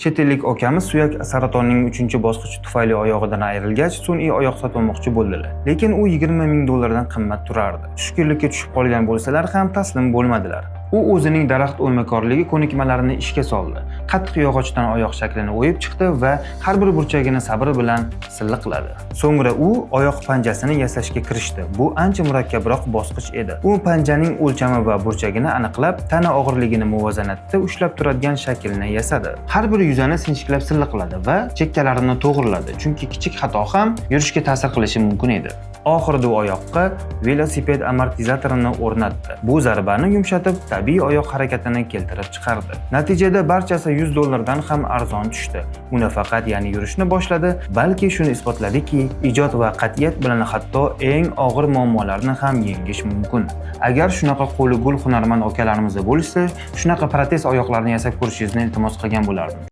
Chet ellik okamiz suyak saratonining uchinchi bosqichi tufayli oyog'idan ayrilgach, sun'iy oyoq sotib olmoqchi bo'ldilar. Lekin u 20 ming dollardan qimmat turardi. Tushkunlikka tushib qolgan bo'lsalar ham, taslim bo'lmadilar. U o'zining daraxt o'ymakorligi ko'nikmalarini ishga soldi. Qattiq yog'ochdan oyoq shaklini o'yib chiqdi va har bir burchagini sabr bilan silliqladi. So'ngra u oyoq panjasini yasashga kirishdi. Bu ancha murakkabroq bosqich edi. U panjaning o'lchami va burchagini aniqlab, tana og'irligini muvozanatda ushlab turadigan shaklni yasadi. Har bir yuzani sinchiklab silliqladi va chekkalarini to'g'riladi, chunki kichik xato ham yurishga ta'sir qilishi mumkin edi. Oxirida u oyoqqa velosiped amortizatorini o'rnatdi. Bu zarbani yumshatib, tabiiy oyoq harakatini keltirib chiqardi. Natijada barchasi 100 dollardan ham arzon tushdi. U nafaqat yana yurishni boshladi, balki shuni isbotladiki, ijod va qat'iyat bilan hatto eng og'ir muammolarni ham yengish mumkin. Agar shunaqa qo'li gul hunarmand akalarimizda bo'lsa, shunaqa protez oyoqlarni yasab ko'rishingizni iltimos qilgan bo'lardim.